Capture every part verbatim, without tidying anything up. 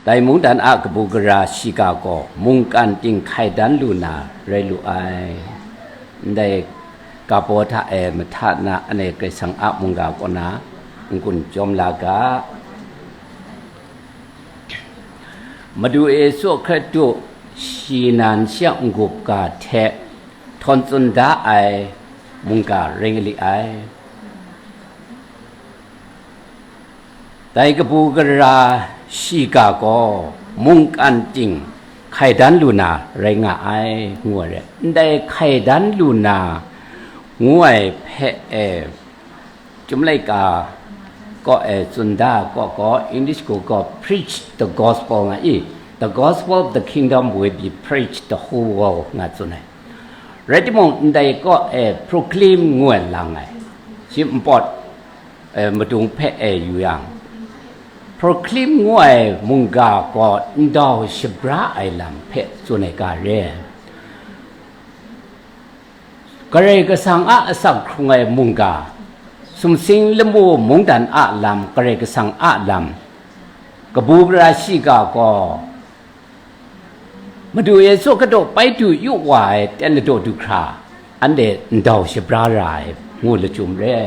Dai mungdan a kabu gara shiga gaw mungkan ting hkai dan lu na rai lu ai. Ndai ga baw hta e mahta na anhte Karai Kasang a mungga kaw na n-gun jawm la ga. Madu Yesu Hkristu shi nan shi a n-gup ga hte htawn tsun da ai mungga rai nga li ai. Dai kabu gara shiga gaw mungkan ting hkai dan lu na rai nga ai, ngu ai re. Ndai hkai dan lu na ngu ai hpe e, Chyum laika kaw e tsun da kaw gaw, English gaw gaw, "Preach the gospel," nga i, "The gospel of the kingdom will be preached the whole world," nga tsun ai. Rai timung, ndai kaw e proclaim ngu ai lang ai. Shi npawt, e, madung hpe e yu yang, proclaim ngu ai mungga gaw ndau shabra ai lam hpe tsun ai ga re. Karai Kasang a asak hkrung ai mungga, sumsing lamu mungdan a lam, Karai Kasang a lam, kabu gara shiga gaw, Madu Yesu Hkristu bai du yu wa ai ten ladaw du hkra, anhte ndau shabra ra ai, ngu lachyum re.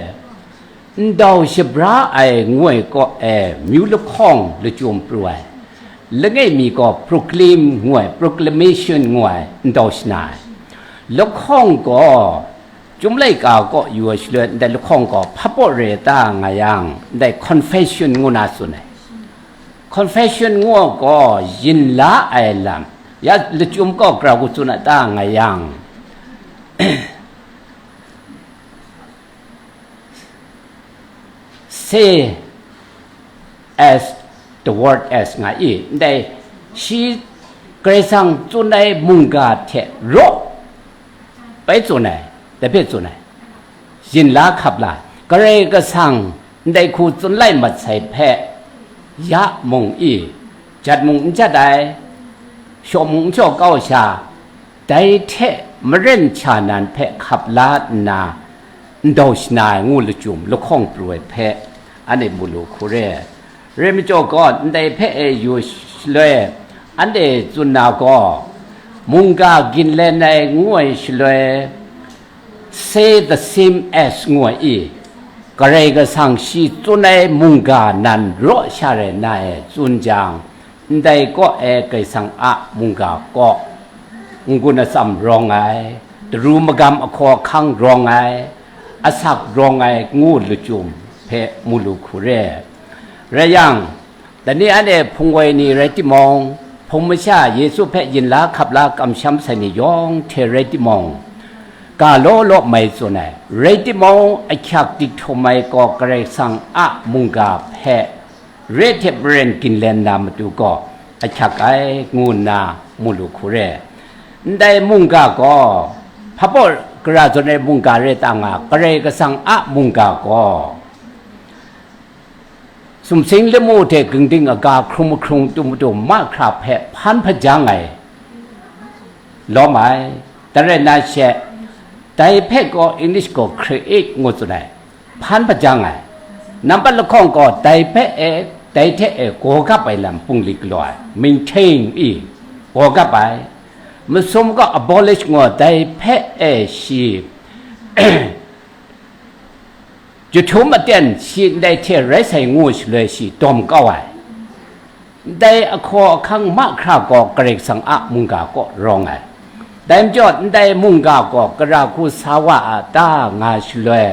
Ndau shabra ai ngu ai kaw e, myu lahkawng lachyum pru ai, langai mi gaw proclaim ngu ai, proclamation ngu ai, ndau shana ai. Lahkawng gaw, Chyum laika kaw yu ai shaloi, ndai lahkawng gaw hpapaw re ta nga yang, ndai confession ngu na tsun ai. Confession ngu ai gaw yin la ai lam, ya lachyum gaw grau gu tsun a ta nga yang, say as the word as nga i, ndai shi Karai Kasang tsun ai mungga hte raw bai tsun ai, dai hpe tsun ai, yin la hkap la, Karai Kasang ndai hku tsun lai mat sai hpe, ya mung i, jat mung n jat ai, shaw mung n shaw kau sha, dai hte maren hkya nan hpe hkap la nna, ndau shana ai ngu lachyum lahkawng pru ai hpe, anhte mu lu hku re. Rai majaw gaw, ndai hpe e yu shaloi, anhte tsun na gaw, mungga ginlen ai ngu ai shaloi, say the same as ngu ai i, Karai Kasang shi tsun ai mungga nan raw sha rai na e tsun jang, ndai kaw e Karai Kasang a mungga kaw n-gun atsam rawng ai, daru magam ahkaw ahkang rawng ai, asak rawng ai ngu lachyum hpe mu lu hku re. Rai yang, dai ni anhte hpung woi ni rai timung, hpung masha Yesu hpe yin la hkap la kamsham sai ni yawng hte rai timung, ga law law mai tsun ai, rai timung, ahkyak dik htum ai gaw Karai Kasang a mungga hpe re hte maren ginlen na matu gaw ahkyak ai, ngu nna mu lu hku re. Ndai mungga gaw, hpapaw gara zawn ai mungga rai ta nga, Karai Kasang a mungga gaw, sumsing lamu hte gingding aga hkrung mahkrung tu matu mahkra hpe hpan hpajang ai, lawm ai. Dai rai na she, dai hpe gaw English gaw create ngu tsun ai, hpan hpajang ai. Nampat lahkawng gaw dai hpe e, dai hte e gaw gap ai lam pungli galaw ai, maintain i, gaw gap ai. Masum gaw abolish ngu dai hpe e shi, jahtum aten shi ndai hte rai sai ngu shaloi shi dawm kau ai. Ndai ahkaw ahkang mahkra gaw Karai Kasang a mungga kaw rawng ai. Dai majaw, ndai mungga gaw gara hku sa wa a ta nga shaloi,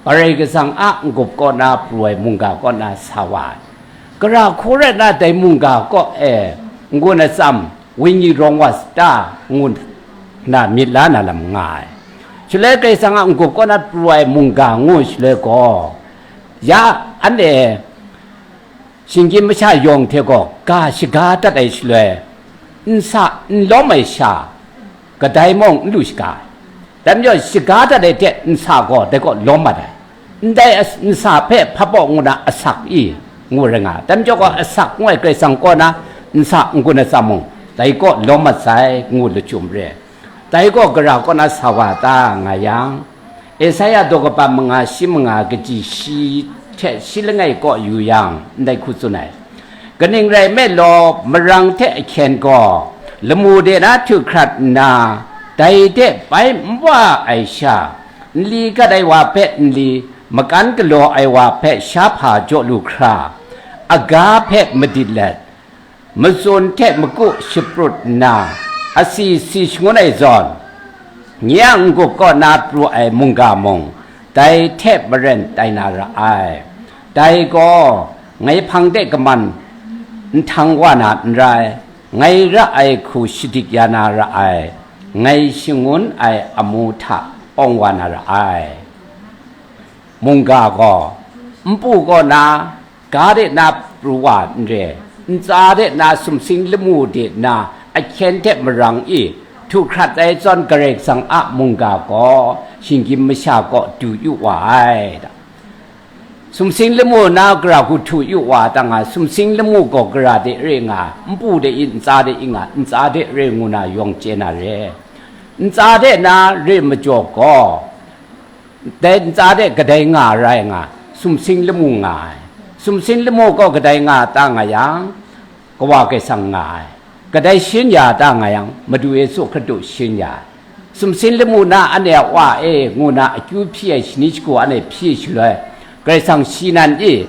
Karai Kasang a n-gup kaw na pru ai mungga kaw na sa wa ai. Gara hku rai na dai mungga kaw e n-gun atsam, wenyi rawng wa sa ta, ngu na myit la na lam nga ai. Shaloi Karai Kasang a n-gup kaw na pru ai mungga ngu shaloi gaw, ya anhte shinggyim masha yawng hte gaw ga shaga dat ai shaloi, nsa n lawm ai sha, kadai mawng n lu shaga ai. Dai majaw, shaga dat ai hte nsa gaw dai kaw lawm mat ai. Ndai as-, nsa hpe hpapaw ngu na asak i, ngu rai nga ai. Dai majaw gaw, asak ngu ai Karai Kasang kaw na nsa n-gun atsam mung, dai kaw lawm mat sai, ngu lachyum re ai. Dai gaw gara kaw na sa wa ta nga yang, Esaia daw kaba manga shi manga kaji shi hte shi langai kaw yu yang, ndai hku tsun ai, Kaning rai nme law, marang hte ahkyen gaw lamu de na htu hkrat nna, dai de bai n wa ai sha, nli gat ai wa hpe nli, makan galaw ai wa hpe shahpa jaw lu hkra, aga hpe madit let, matsun hte maku shaprut nna, asi si shangun ai zawn, nye a n-gup kaw na pru ai mungga mung, dai hte maren tai na ra ai. Dai gaw, ngai hpang de kaman n htang wa na n rai, ngai ra ai hku shadik ya na ra ai, ngai shangun ai amu hta awng wa na ra ai. Mungga gaw, npu kaw na, ga de na pru wa n re, ntsa de na sumsing lamu de na ahkyen hte marang i, htu hkrat ai zawn Karai Kasang a mungga gaw, shinggyim masha kaw du yu wa ai. Sumsing lamu na gara hku htu yu wa ta nga, sumsing lamu gaw gara de re nga, npu de i ntsa de i nga, ntsa de re ngu na yawng chye na re. Ntsa de na re majaw gaw, dai ntsa de kadai nga rai nga, sumsing lamu nga ai. Sumsing lamu gaw kadai nga ta nga yang, Kawa Karai Kasang nga ai. Kadai shin ya ta nga yang, Madu Yesu Hkristu shin ya ai. Sumsing lamu na anhte a Wa e, ngu na akyu hpyi ai shani shagu anhte hpyi shaloi, Karai Kasang shi nan i,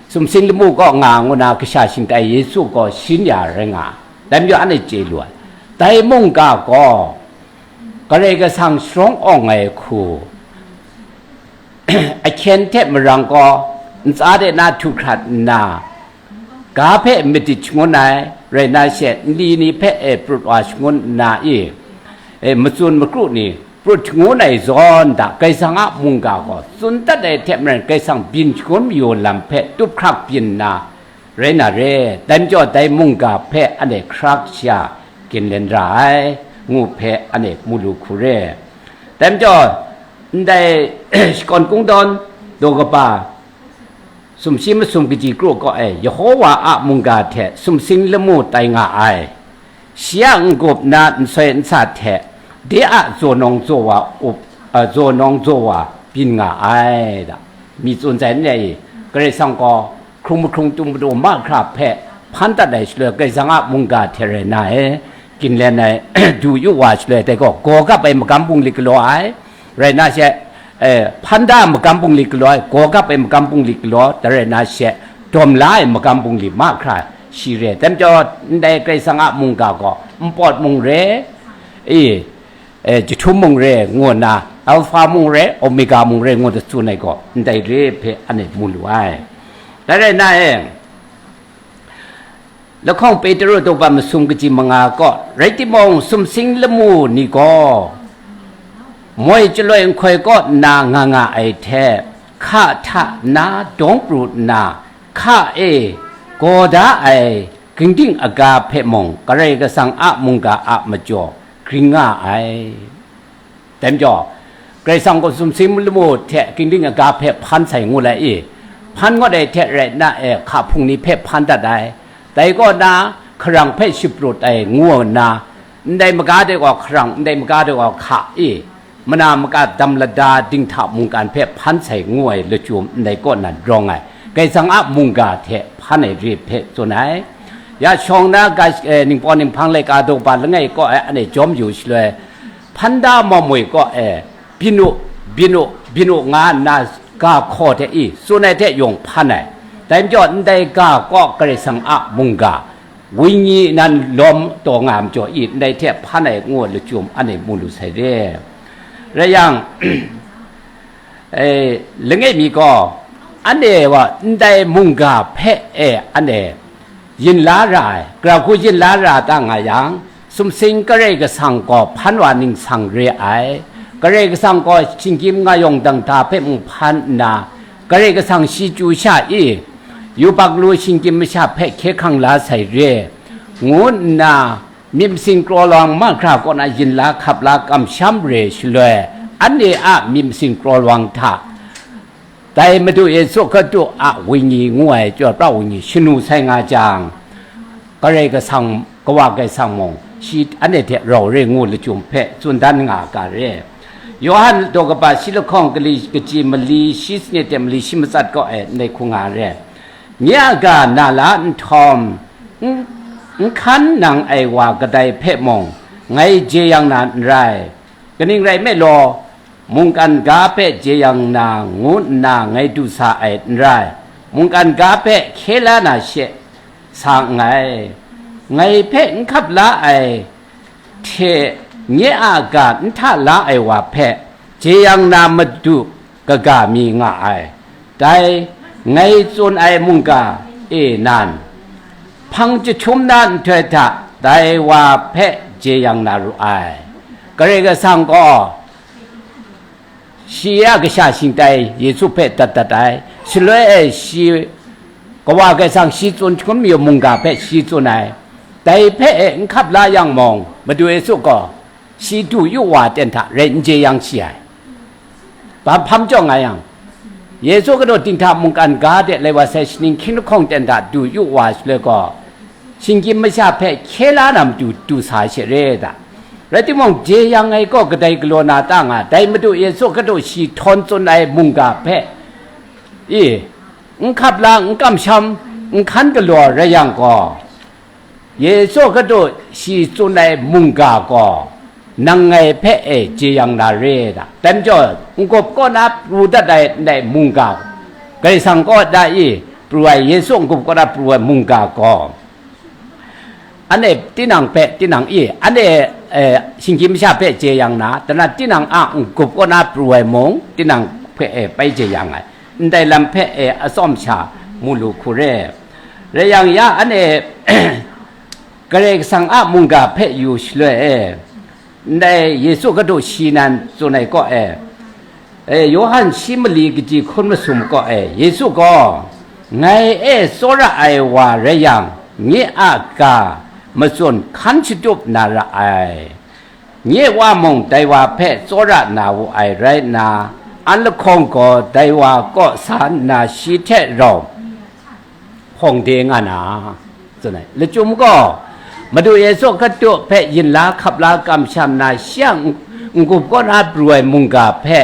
sumsing lamu kaw nga ngu na kasha shingtai Yesu gaw shin ya rai nga, dai majaw anhte chye lu ai. Dai mungga gaw, Karai Kasang sharawng awng ai hku, ahkyen hte marang gaw, ntsa de na htu hkrat nna, ga hpe madit shangun ai, rai na she, nli ni hpe e prut wa shangun nna i, e, matsun makru ni prut shangun ai zawn da, Karai Kasang a mungga gaw tsun dat ai hte maren, Karai Kasang byin shangun mayu lam hpe tup hkrak byin nna, rai na re, dai majaw dai mungga hpe anhte hkrak sha ginlen ra ai, ngu hpe anhte mu lu hku re. Dai majaw, ndai shakawn kungdawn daw kaba, sumshi masum kaji kru kaw e, Yehova a mungga hte sumsing lamu tai nga ai, shi a n-gup na nsoi nsa hte, de a zaw nawng zaw wa up, a, zaw nawng zaw wa byin nga ai, da. Mi tsun sai n re i, Karai Kasang gaw hkrung mahkrung tung madu mahkra hpe hpan dat ai shaloi, Karai Kasang a mungga hte rai na e, ginlen ai, du yu wa shaloi, dai gaw gaw gap ai magam bungli galaw ai, rai na she, eh, hpan da ai magam bungli galaw ai, gaw gap ai magam bungli galaw, dai rai na she, dawm la ai magam bungli mahkra shi re. Dai majaw, ndai Karai Kasang a mungga gaw, npawt mung re, i, eh, jahtum mung re, ngu nna, Alpha mung re, Omega mung re, ngu da tsun ai gaw, ndai re hpe anhte mu lu ai. Dai rai na e, lahkawng Petru daw ba masum kaji manga kaw, rai timung, sumsing lamu ni gaw, moi chyaloi nhkoi kaw nna nga nga ai hte, hka hta na dawng pru nna, hka e gaw da ai gingding aga hpe mung, Karai Kasang a mungga a majaw gring nga ai. Dai majaw, Karai Kasang gaw sumsing lamu hte gingding aga hpe hpan sai ngu lai i, hpan ngut ai hte rai na e, hka hpung ni hpe hpan dat ai. Dai kaw na, hkarang hpe shaprut ai ngu nna, ndai maga de gaw hkarang, ndai maga de gaw hka i, mana maka dam lada dinghta mungkan hpe hpan sai ngu ai lachyum ndai kaw nan rawng ai, Karai Kasang a mungga hte hpan ai re hpe tsun ai. Ya shawng na ga, eh, ningpawng ninghpang laika daw ba langai kaw ai, anhte jawm yu shaloi, hpan da mamoi kaw e, byin u, byin u, byin u, nga nna ga hkaw hte i tsun ai hte yawng hpan ai. Dai majaw, ndai ga kaw Karai Kasang a mungga, wenyi nan lawm taw nga ai majaw i, ndai hte hpan ai ngu ai lachyum anhte mu lu sai re. Rai yang, eh, langai mi gaw, anhte wa ndai mungga hpe e anhte yin la ra ai, gara hku yin la ra ta nga yang, sumsing Karai Kasang gaw hpan wa ningsang re ai. Karai Kasang gaw shinggyim nga yawng dang hta hpe mung hpan nna, Karai Kasang shi chyu sha i, yubak lu shinggyim masha hpe hkye hkrang la sai re, ngu nna, myit masin kraw lawang mahkra kaw na yin la hkap la kamsham re shaloi, anhte a myit masin kraw lawang hta, dai Madu Yesu Hkristu a wenyi ngu ai chyawpra wenyi shanu sai nga jang, Karai Kasang, Kawa Karai Kasang mung, shi anhte hte rau re ngu lachyum hpe tsun dan nga ga re. Yawhan daw kaba shi lahkawng kali kaji mali shi sanit hte mali shi matsat kaw e ndai hku nga re. Nye a ga na la nhtawm, n, n hkan nang ai wa kadai hpe mung ngai jeyang na n rai. Kaning rai nme law, mungkan ga hpe jeyang na ngu nna ngai du sa ai n rai, mungkan ga hpe hkye la na she sa nngai. Ngai hpe n hkap la ai hte nye a ga n hta la ai wa hpe jeyang na madu kaga mi nga ai. Dai ngai tsun ai mungga e nan, hpang jahtum na nhtoi hta dai wa hpe jeyang na ru ai. Karai Kasang gaw shi a kasha shingtai Yesu hpe dat dat ai. Shaloi e shi Kawa Karai Kasang shi tsun hkrum mayu mungga hpe shi tsun ai. Dai hpe e n hkap la yang mung, Madu Yesu gaw shi du yu wa ten hta rai n jeyang shi ai. Ba hpam jaw nga yang, Yesu kanu dinghta mungkan ga de lai wa sai shaning hkying lahkawng ten hta du yu wa shaloi gaw, shinggyim masha hpe hkye la na matu du sa she re da. Rai timung, jeyang ai gaw kadai galaw na ta nga, dai Madu Yesu kanu shi htawn tsun ai mungga hpe, i, n hkap la, n kamsham, n hkan galaw rai yang gaw, Yesu kadu shi tsun ai mungga gaw, nang ngai hpe e jeyang na re da. Dai majaw, n-gup kaw na pru dat ai ndai mungga, Karai Kasang kaw da i pru ai, Yesu n-gup kaw na pru ai mungga gaw, anhte tinang hpe, tinang i, anhte, eh, shinggyim masha hpe jeyang na, dana tinang a n-gup kaw na pru ai mung, tinang hpe e bai jeyang ai. Ndai lam hpe e atsawm sha mu lu hku re. Rai yang, ya anhte Karai Kasang a mungga hpe yu shaloi e, ndai Yesu kadu shi nan tsun ai kaw e, e, Yawhan shi mali kaji hkun masum kaw e, Yesu gaw, "Ngai e tsawra ai wa rai yang, nye a ga matsun hkan shatup na ra ai. Nye Wa mung dai wa hpe tsawra na wu ai rai nna, an lahkawng gaw dai wa kaw sa nna shi hte rau hpawng de nga na," tsun ai. Lachyum gaw, Madu Yesu Hkristu hpe yin la hkap la kamsham na, shi a n-, n-gup kaw na pru ai mungga hpe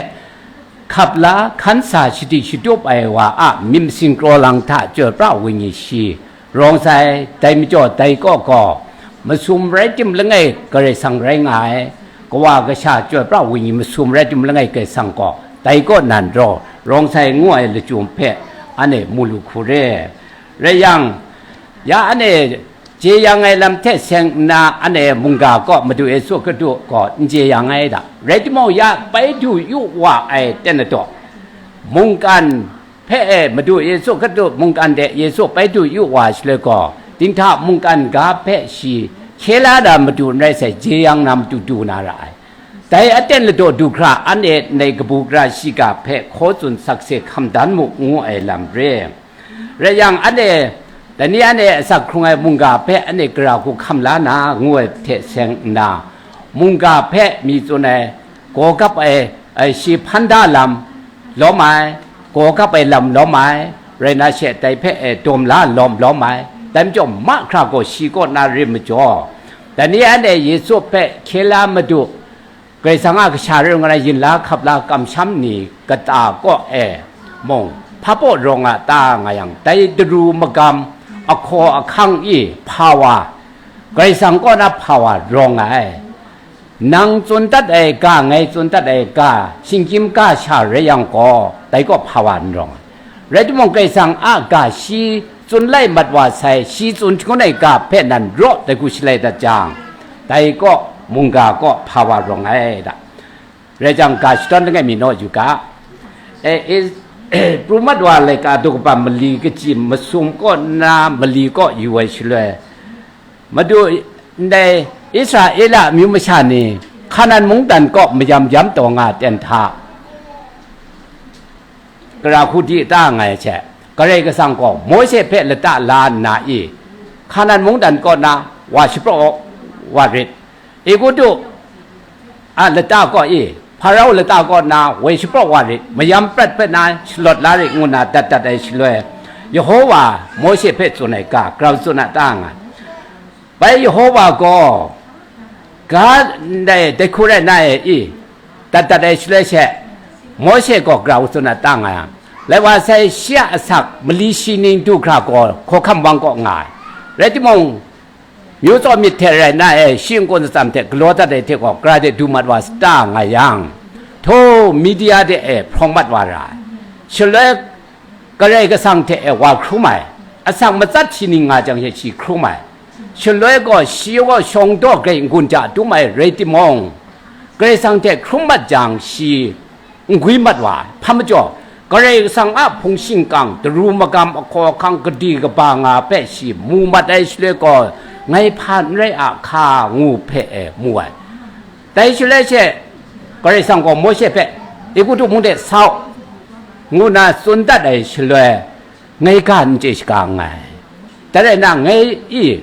hkap la hkan sa shadi shatup ai wa a myit masin kraw lang hta chyoi pra wenyi shi rawng sai, dai majaw dai kaw gaw, masum rai tim langai Karai Kasang rai nga ai, Kawa Kasha chyoi pra wenyi masum rai tim langai Karai Kasang gaw, dai kaw nan raw rawng sai ngu ai lachyum hpe anhte mu lu hku re. Rai yang, ya anhte jeyang ai lam hte seng nna, anhte mungga kaw Madu Yesu Hkristu gaw n jeyang ai da. Rai timung, ya bai du yu wa ai ten ataw, mungkan hpe e Madu Yesu Hkristu mungkan de Yesu bai du yu wa shaloi gaw, dinghta mungkan ga hpe shi hkye la na matu n rai sai, jeyang na matu du na ra ai. Dai aten ladaw du hkra anhte ndai kabu gara shiga hpe hkaw tsun sakse hkam dan mu, ngu ai lam re. Rai yang, anhte, dai ni anhte asak hkrung ai mungga hpe anhte gara hku hkam la na, ngu ai hte seng nna, mungga hpe mi tsun ai, gaw gap ai, ai shi hpan da lam lawm ai, gaw gap ai lam lawm ai, rai na she dai hpe e dawm la lawm lawm ai, dai majaw mahkra gaw shi kaw na rim majaw, dai ni anhte Yesu hpe hkye la madu, Karai Kasang a kasha rai nga na yin la hkap la kamsham ni kata kaw e mung, hpa paw rawng a ta nga yang, dai daru magam, ahkaw ahkang i hpa wa, Karai Kasang kaw na hpa wa rawng ai. Nang tsun dat ai ga, ngai tsun dat ai ga, shinggyim ga sha rai yang gaw, dai kaw hpa wa n rawng ai. Rai timung, Karai Kasang a ga shi tsun lai mat wa sai, shi tsun shangun ai ga hpe nan raw dai hku shalai dat jang, dai kaw mungga kaw hpa wa rawng ai da. Rai jang, ga shadawn langai mi naw yu ga. E, e, pru mat wa laika daw kaba mali kaji masum kaw nna mali kaw yu ai shaloi, Madu, ndai Israela amyu masha ni Hkanan mungdan kaw mayam yam taw nga ten hta, gara hku di ta nga ai hte, Karai Kasang gaw Mawshe hpe lata la nna i, Hkanan mungdan kaw na wa shapraw wa rit, Egutu a lata kaw i, Hparao lata kaw na woi shapraw wa rit, mayam prat hpe na shalawt la rit, ngu nna dat dat ai shaloi, Yehova Mawshe hpe tsun ai ga grau tsun a ta nga ai. Bai Yehova gaw, ga ndai dai hku rai na e i, dat dat ai shaloi she, Mawshe gaw grau tsun a ta nga yang, Lai wa sai, shi a asak mali shi ning du hkra gaw hkawhkam wang kaw nga ai. Rai timung, myu tsaw myit hte rai na e, shi n-gun atsam hte galaw dat ai hte gaw, gara de du mat wa sata nga yang, htaw media de e hprawng mat wa ra ai. Shaloi Karai Kasang hte e wa hkrum ai, asak matsat shi ning nga jang she shi hkrum ai. Shaloi gaw shi gaw shawng daw grai n-gun ja dum ai rai timung, Karai Kasang hte hkrum mat jang shi n gwi mat wa ai. Hpa majaw, Karai Kasang a hpung shingkang, daru magam, ahkaw ahkang, gadi kaba nga hpe shi mu mat ai shaloi gaw, ngai hpa n rai a hka ngu hpe e mu ai. Dai shaloi she, Karai Kasang gaw Mawshe hpe, Egutu mung de sa u, ngu nna tsun dat ai shaloi, ngai ga n chye shaga nngai. Dai rai nna, ngai i,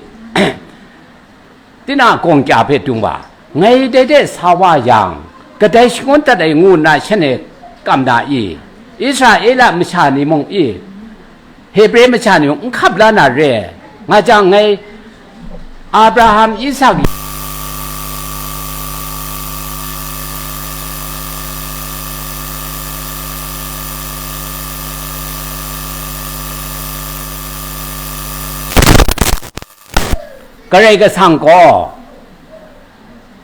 tinang gawng kya hpe dung wa, ngai dai de sa wa yang, kadai shangun dat ai ngu nna shanhte kam na i? Israela masha ni mung i, Hebre masha ni mung n hkap la na re, nga jang ngai Abraham, Isak, Karai Kasang gaw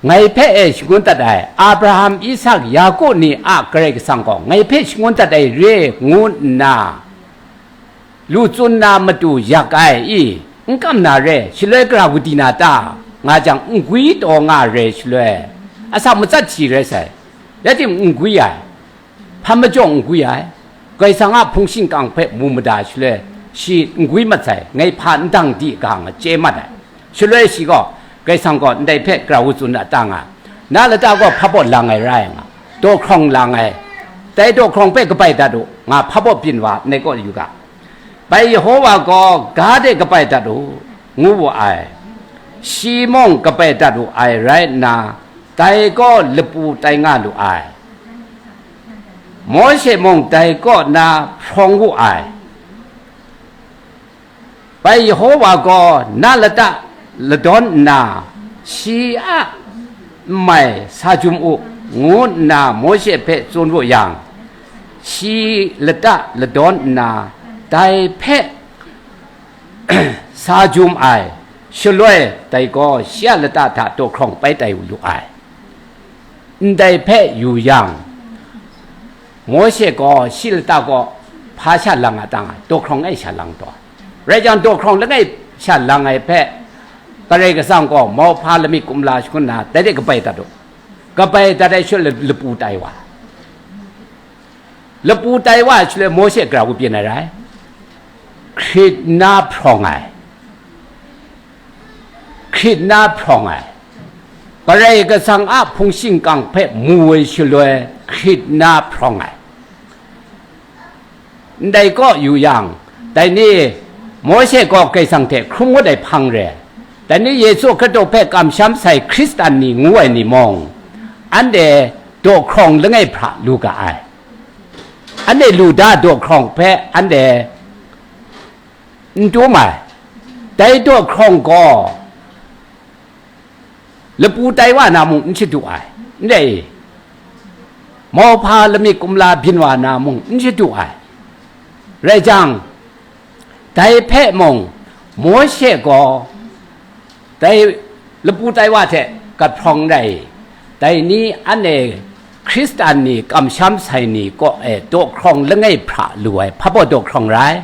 ngai hpe e shangun dat ai, Abraham, Isak, Yaku ni a Karai Kasang gaw ngai hpe shangun dat ai re ngu nna, lu tsun na matu yak ai i, n kam na re, shaloi gara gudi na ta, nga jang n gwi taw nga re shaloi, asak matsat shi rai sai, rai tim n gwi ai. Hpa majaw n gwi ai, Karai Kasang a hpung shingkang hpe mu mada shaloi, shi n gwi mat sai, ngai hpa n dang di ga nga chye mat ai. Shaloi shi gaw, Karai Kasang gaw ndai hpe grau tsun da ta nga, na lata gaw hpa baw lang ai rai nga, daw hkrawng lang ai, dai daw hkrawng hpe kabai dat u, nga hpa baw byin wa ndai kaw yu ga. Bai Yehowa gaw ga de kabai dat u, ngu wu ai. Shi mung kabai dat wu ai rai nna, dai kaw lapu tai nga lu ai. Mawshe mung dai kaw na hprawng wu ai. Bai Yehowa gaw na lata ladawn nna, shi a n mai sa jum u, ngu nna Mawshe hpe tsun wu yang, shi lata ladawn nna, dai hpe sa jum ai, shaloi dai gaw shi a lata hta daw hkrawng pai tai lu ai. Ndai hpe yu yang, Mawshe gaw shi lata kaw hpa sha lang a ta nga, daw hkrawng e sha lang taw. Rai jang, daw hkrawng langai sha lang ai hpe, Karai Kasang gaw mauhpa lamik kumla shangun na, dai de kabai dat u. Kabai dat ai shaloi lapu tai wa. Lapu tai wa shaloi Mawshe grau byin ai rai. Hkrit na hprawng ai. Hkrit na hprawng ai. Karai Kasang a hpung shingkang hpe mu ai shaloi hkrit na hprawng ai. Ndai kaw yu yang, dai ni Mawshe gaw Karai Kasang hte hkrum ngut ai hpang re, dai ni Yesu Hkristu hpe kamsham sai Hkristan ni ngu ai ni mung, anhte daw hkrawng langai hpra lu ga ai. Anhte lu da daw hkrawng hpe anhte n tum ai. Dai daw hkrawng gaw lapu tai wa na mung n shadu ai, n rai i? Mauhpa lamik kumla byin wa na mung n shadu ai. Rai jang, dai hpe mung Mawshe gaw dai lapu tai wa hte gat hprawng rai i? Dai ni anhte Hkristan ni kamsham sai ni kaw e daw hkrawng langai hpra lu ai, hpa baw daw hkrawng rai?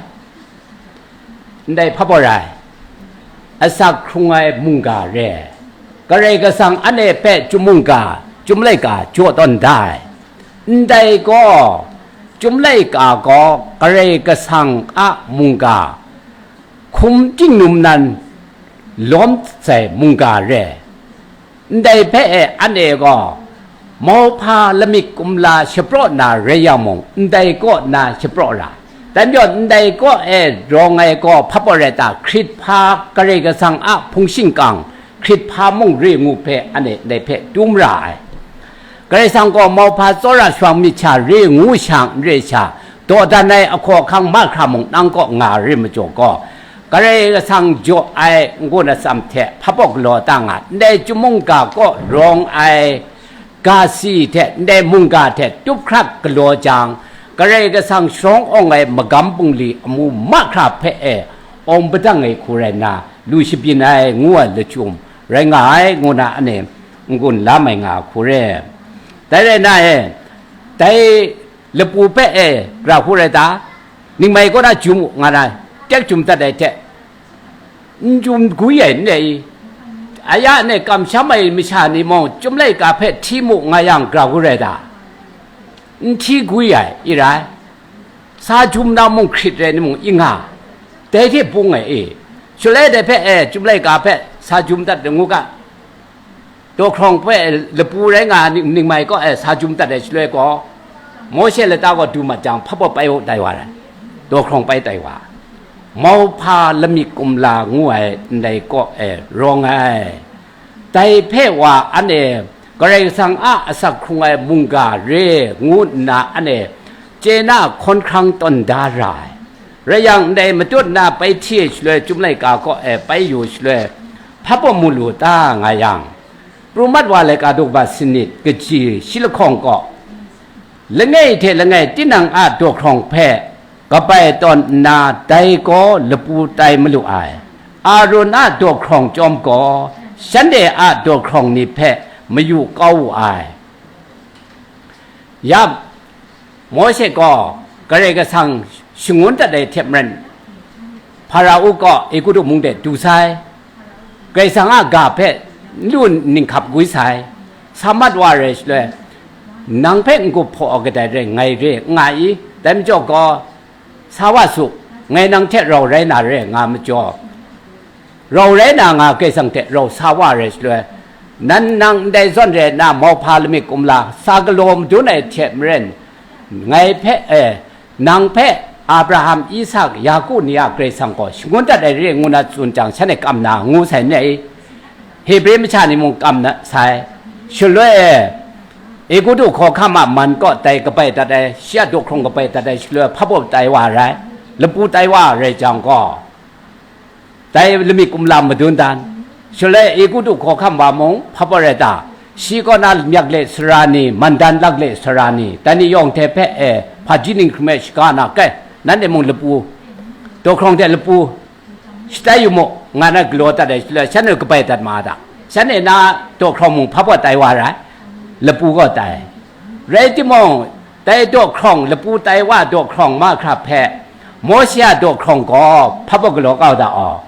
Ndai hpa baw rai, asak hkrung ai mungga re, Karai Kasang anhte hpe chyum mungga, chyum laika jaw tawn da ai. Ndai gaw, chyum laika gaw Karai Kasang a mungga, hkum tingnum nan lawm sai mungga re. Ndai hpe e anhte gaw, mauhpa lamik kumla shapraw na rai yang mung, ndai kaw na shapraw ra. Dai majaw, ndai kaw e rawng ai gaw hpa baw rai ta? Hkrit hpa, Karai Kasang a hpung shingkang, hkrit hpa mung re ngu hpe anhte ndai hpe dum ra ai. Karai Kasang gaw mauhpa tsawra shawang myit sha re ngu sha n re sha, dawdan ai ahkaw ahkang mahkra mung nang kaw nga re majaw gaw, Karai Kasang jaw ai n-gun atsam hte hpa baw galaw ta nga, ndai chyum mungga kaw rawng ai ga si hte ndai mungga hte tup hkrak galaw jang, Karai Kasang sharawng awng ai magam bungli amu mahkra hpe e awng padang ai hku rai nna, lu shabyin ai ngu ai lachyum rai nga ai, ngu na anhte n-gun la mai nga hku re. Dai rai nna e, dai lapu hpe e gara hku rai ta? Ningmai kaw na jum u nga na, tek jum dat ai hte, n jum gwi ai n re i? Aya ne kamsham ai masha ni mung, Chyum laika hpe hti mu nga yang, gara hku rai ta? N hti gwi ai, i rai. Sa jum na mung hkrit rai ni mung, i nga, dai hte bung ai i. Shaloi dai hpe e, Chyum laika hpe sa jum dat ngu ga, dawhkrawng hpe lapu rai nga ning, ningmai kaw e sa jum dat ai shaloi gaw, Mawshe lata gaw du mat jang, hpa baw pai tai wa ai, dawhkrawng pai tai wa ai. Mauhpa lamik kumla ngu ai ndai kaw e rawng ai. Dai hpe wa anhte Karai Kasang a asak hkrung ai mungga re ngu nna anhte chye na hkawn hkrang tawn da ra ai. Rai yang, ndai matut na pai hti ai shaloi, Chyum laika kaw e pai yu shaloi, hpa baw mu lu ta nga yang, pru mat wa laika daw ba sanit kaji shi lahkawng kaw, langai hte langai tinang a dawhkrawng hpe kabai tawn nna, dai gaw lapu tai malu ai. Aaron a dawhkrawng chyawm gaw, shanhte a dawhkrawng ni hpe mayu kau wu ai. Ya, Mawshe gaw Karai Kasang shangun dat ai hte maren, Hparao kaw Egutu mung de du sai, Karai Kasang a ga hpe n lu n ninghkap gwi sai, sa mat wa rai shaloi, nang hpe n-gup hpaw ai kadai re, ngai re n nga i? Dai majaw gaw, sa wa su, ngai nang hte rau rai na re nga majaw, rau rai na nga Karai Kasang hte rau sa wa rai shaloi, nan nang ndai zawn rai nna, mauhpa lamik kumla sa galaw madun ai hte maren, ngai hpe, e, nang hpe Abraham, Isak, Yaku ni a Karai Kasang gaw shangun dat ai re ngu na tsun jang, shanhte kam na ngu sai n rai? Hebre masha ni mung kam na sai. Shaloi e, Egutu hkawhkam a man kaw dai kabai dat ai, shi a dawhkrawng kabai dat ai shaloi, hpa baw tai wa rai, lapu tai wa rai jang gaw, dai lamik kumla madun dan. Shaloi Egutu hkawhkam wa mung hpa baw rai ta? Shi kaw na myak le sara ni, mandan lak le sara ni, dai ni yawng hte hpe e hpaji ninghkring hpe shaga na, kai, nanhte mung lapu, dawhkrawng hte lapu shatai yu mu, nga na galaw dat ai shaloi, shanhte kabai dat ma ai ta? Shanhte na dawhkrawng mung hpa baw tai wa rai? Lapu gaw tai. Rai timung, dai dawhkrawng, lapu tai wa dawhkrawng mahkra hpe, Mawshe a dawhkrawng gaw hpa baw galaw kau da aw?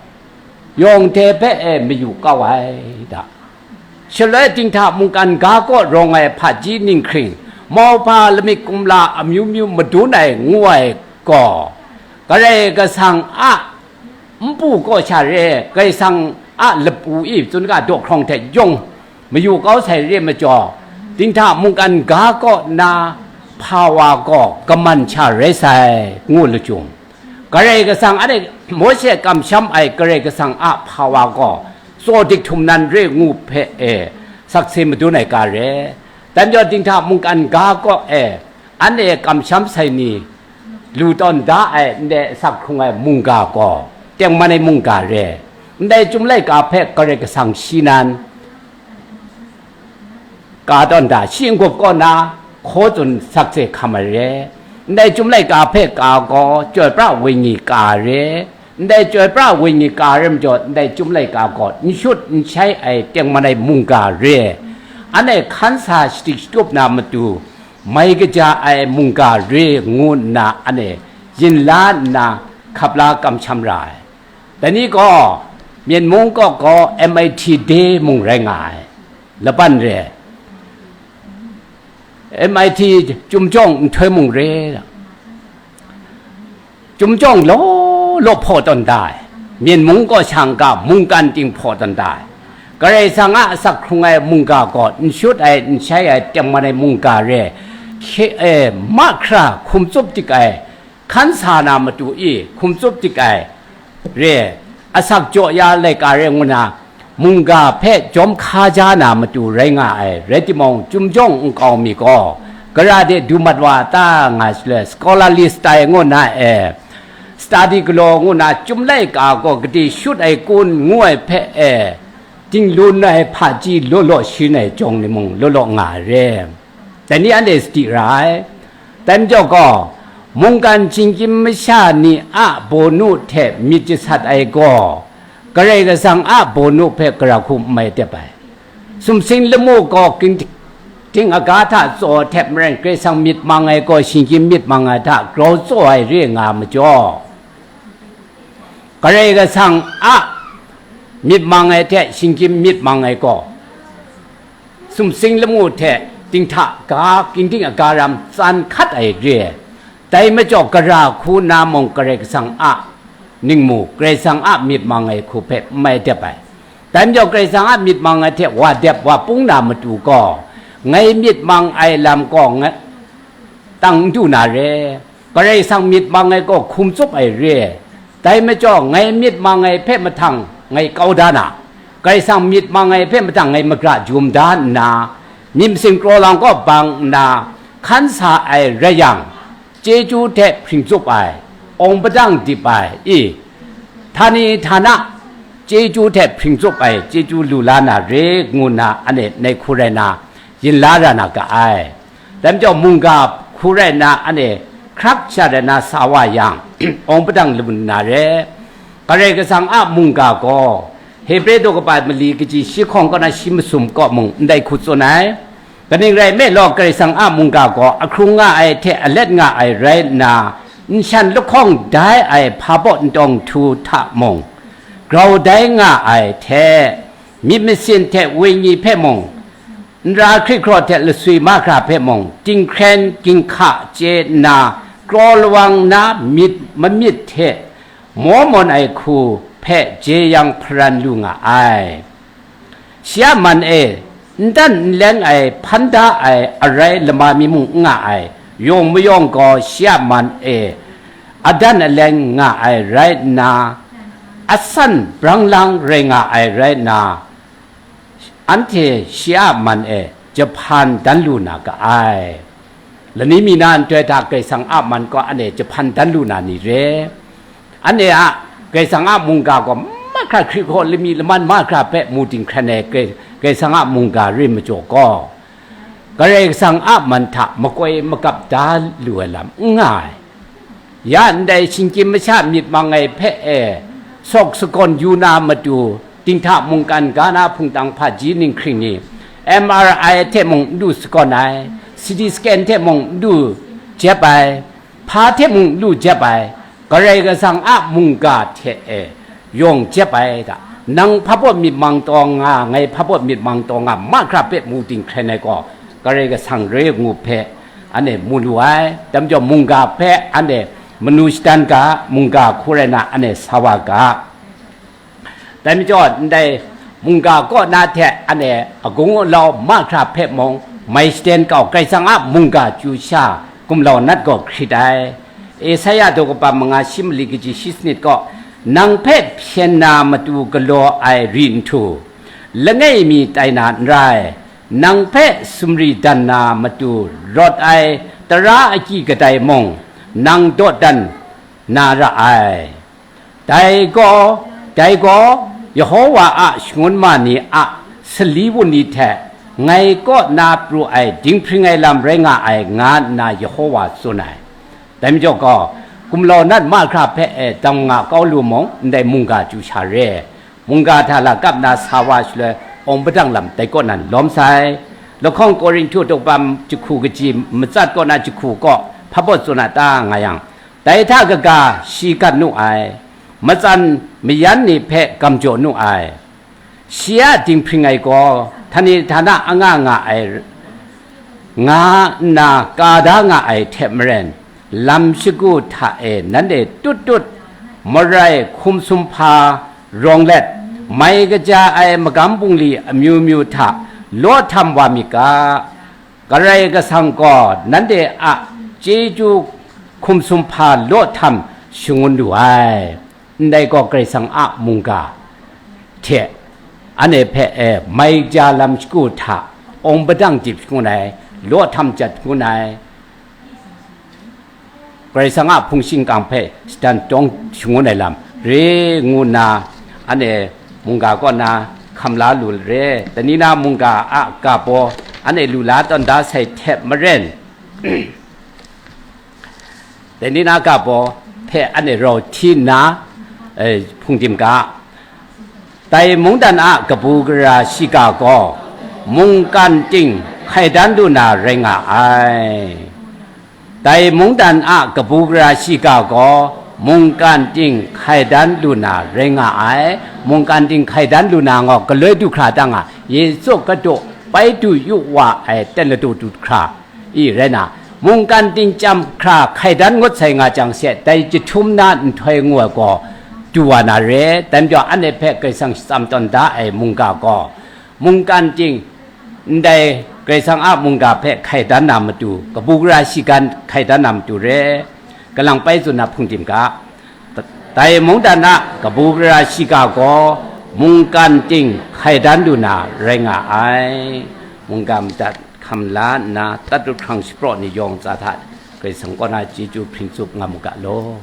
Yawng hte hpe e mayu kau ai da. Shaloi dinghta mungkan ga kaw rawng ai hpaji ninghkring, mauhpa lamik kumla amyu myu madun ai ngu ai gaw, Karai Kasang a npu kaw sha re, Karai Kasang a lapu i tsun ga dawhkrawng hte yawng mayu kau sai re majaw, dinghta mungkan ga kaw na hpawa gaw kaman sha rai sai, ngu lachyum. Karai Kasang anhte Mawshe kamsham ai Karai Kasang a hpawa gaw tsaw dik htum nan re ngu hpe e sakse madun ai ga re. Dai majaw dinghta mungkan ga kaw e anhte kamsham sai ni lu tawn da ai ndai asak hkrung ai mungga gaw tengman ai mungga re. Ndai Chyum laika hpe Karai Kasang shi nan ka tawn da, shi n-gup kaw na hkaw tsun sakse hkam ai re. Ndai Chyum laika hpe ka gaw chyoi pra wenyi ka re. Ndai chyoi pra wenyi ka re majaw, ndai Chyum laika gaw n shut n shai ai tengman ai mungga re. Anhte hkan sa shadik shatup na matu mai kaja ai mungga re ngu nna anhte yin la nna hkap la kamsham ra ai. Dai ni gaw, Myen mung kaw gaw M I T Day mung rai nga ai, laban re ai. M I T Chyum jawng nhtoi mung re, Chyum jawng law law hpaw tawn da ai, Myen mung kaw sha n-ga mungkan ting hpaw tawn da ai. Karai Kasang a asak hkrung ai mungga gaw n shut ai, n shai ai, tengman ai mungga re, hkye e mahkra hkum tsup dik ai, hkan sa na matu i hkum tsup dik ai re, asak jaw ya laika re ngu na, mungga hpe jawm hka ja na matu rai nga ai, rai timung, Chyum jawng nkau mi gaw gara de du mat wa ta nga shaloi, scholarly style ngu na e, study galaw ngu na, Chyum laika gaw gade shut ai kun ngu ai hpe e, dinglun ai hpaji law law shin ai jawng ni mung law law nga ai re. Dai ni anhte sadi ra ai. Dai majaw gaw, Mungkan shinggyim masha ni a bawnu hte myit jasat ai gaw, Karai Kasang a bawnu hpe gara hku n mai dep ai. Sumsing lamu gaw ging-, ging aga hta tsaw ai hte maren, Karai Kasang myit mang ai gaw shinggyim myit mang ai hta grau tsaw ai re nga majaw, Karai Kasang a myit mang ai hte shinggyim myit mang ai gaw, sumsing lamu hte dinghta ga, ginding aga ram tsan hkat ai re ai. Dai majaw, gara hku na mung Karai Kasang a ningmu, Karai Kasang a myit mang ai hku hpe n mai dep ai. Dai majaw, Karai Kasang a myit mang ai hte wa dep wa pung na matu gaw, ngai myit mang ai lam gaw nga-, tang n du na re. Karai Kasang myit mang ai gaw hkum tsup ai re. Dai majaw, ngai myit mang ai hpe mahtang ngai kau da na, Karai Kasang myit mang ai hpe mahtang ngai magra jum da nna, myit masin kraw lang kaw bang nna hkan sa ai rai yang, chyeju hte hpring tsup ai, awng padang dip ai, i, htani htana chyeju hte hpring tsup ai chyeju lu la na re, ngu nna anhte nai hku rai na, yin la ra na ga ai. Dai majaw, mungga hku rai nna anhte hkrak sha rai na sa wa yang, awng padang lu na re. Karai Kasang a mungga gaw, Hebre daw kaba mali kaji shi hkawng kaw na shi masum kaw mung ndai hku tsun ai. Kaning rai nme law, Karai Kasang a mungga gaw ahkrung nga ai hte alet nga ai rai nna, nshan lahkawng dai ai hpa baw ntawng htu hta mung, grau dai nga ai hte, myit masin hte wenyi hpe mung, nra hkrit hkraw hte lasui mahkra hpe mung, tinghkren ginhka chye nna, kraw lawang na myit mamyit hte maw mawn ai hku hpe jeyang hparan lu nga ai. Shi a man e, n dan n leng ai, hpan da ai arai lama mi mung n nga ai, yawng mayawng gaw shi a man e, adan aleng nga ai rai nna, asan brang lang rai nga ai rai nna, anhte shi a man e jahpan dan lu na ga ai. Lani mi na nhtoi hta Karai Kasang a man kaw anhte jahpan dan lu na ni re? Anhte a Karai Kasang a mungga gaw mahkra hkrit hkaw lami laman mahkra hpe mu dinghkren ai Karai, Karai Kasang a mungga re majaw gaw, Karai Kasang a man hta makoi makap da lu ai lam n nga ai. Ya ndai shinggyim masha myit mang ai hpe e, sawk sagawn yu na matu, dinghta mungkan ga na hpungtang hpaji ninghkring ni, M R I hte mung n du sagawn ai, C T scan hte mung n du jep ai, hpa hte mung n du jep ai, Karai Kasang a mungga hte e yawng jep ai da. Nang hpa baw myit mang taw nga, ngai hpa baw myit mang taw nga, mahkra hpe mu dinghkren ai gaw, Karai Kasang re ngu hpe, anhte mu lu ai. Dai majaw, mungga hpe anhte manu shadan ga, mungga hku rai na anhte sa wa ga. Dai majaw, ndai mungga kaw na hte anhte agung alau mahkra hpe mung mai shaden kau, Karai Kasang a mungga chyu sha gumlau nat gaw hkrit ai. Esaia daw kaba manga shi mali kaji shi sanit gaw, nang hpe hpyen na matu galaw ai ri nhtu, langai mi tai na n rai, nang hpe sumri dan na matu rawt ai tara agyi kadai mung, nang dawdan na ra ai. Dai gaw, dai gaw, Yehowa a shangun ma ni a sali wunli hte ngai kaw na pru ai dinghpring ai lam rai nga ai, nga nna Yehowa tsun ai. Dai majaw gaw, gumlau nat mahkra hpe e dam nga kau lu mung, ndai mungga chyu sha re. Mungga hta lakap na sa wa shaloi, awng padang lam dai kaw nan lawm sai. Lahkawng Korinhtu daw kaba jahku kaji matsat kaw na jahku kaw hpa baw tsun a ta nga yang, dai hta kaga shi gat nu ai, matsan mayan ni hpe gam jaw nu ai. Shi a dinghpring ai gaw, htani htana anga nga ai, nga nna ka da nga ai hte maren, lam shagu hta e nanhte tut tut, marai hkum sumhpa rawng let, mai kaja ai magam bungli amyu myu hta law htam wa myit ga. Karai Kasang gaw nanhte a chyeju hkum sumhpa law htam shangun lu ai. Ndai gaw Karai Kasang a mungga hte anhte hpe e mai ja lam shagu hta, awng padang dip shangun ai, law htam jat shangun ai, Karai Kasang a hpung shingkang hpe shadan tawng shangun ai lam re ngu nna, anhte mungga kaw na hkam la lu re. Dai ni na mungga a ga baw anhte lu la tawn da sai hte maren, Dai ni na ga baw hpe anhte rau hti nna, eh, hpungdim ga. Dai mungdan a kabu gara shiga gaw, mungkan ting hkai dan lu na rai nga ai. Dai mungdan a kabu gara shiga gaw, mungkan ting hkai dan lu na rai nga ai. Mungkan ting hkai dan lu na gaw, galoi du hkra dang a, Yesu Kadu bai du yu wa ai ten ladu du hkra, i rai na, mungkan ting chyam hkra hkai dan ngut sai nga jang she, dai jahtum na nhtoi ngu ai gaw du wa na re. Dai majaw, anhte hpe Karai Kasang shatsam tawn da ai mungga gaw, mungkan ting ndai Karai Kasang a mungga hpe hkai dan na matu, kabu gara shiga hkai dan na matu re. Kalang bai tsun na hpungdim ga. Dai mungdan a kabu gara shiga gaw, mungkan ting hkai dan lu na rai nga ai. Mungga madat hkam la nna, tat lut hkrang shapraw ni yawng tsa hta Karai Kasang kaw na chyeju hpring tsup nga mu ga law.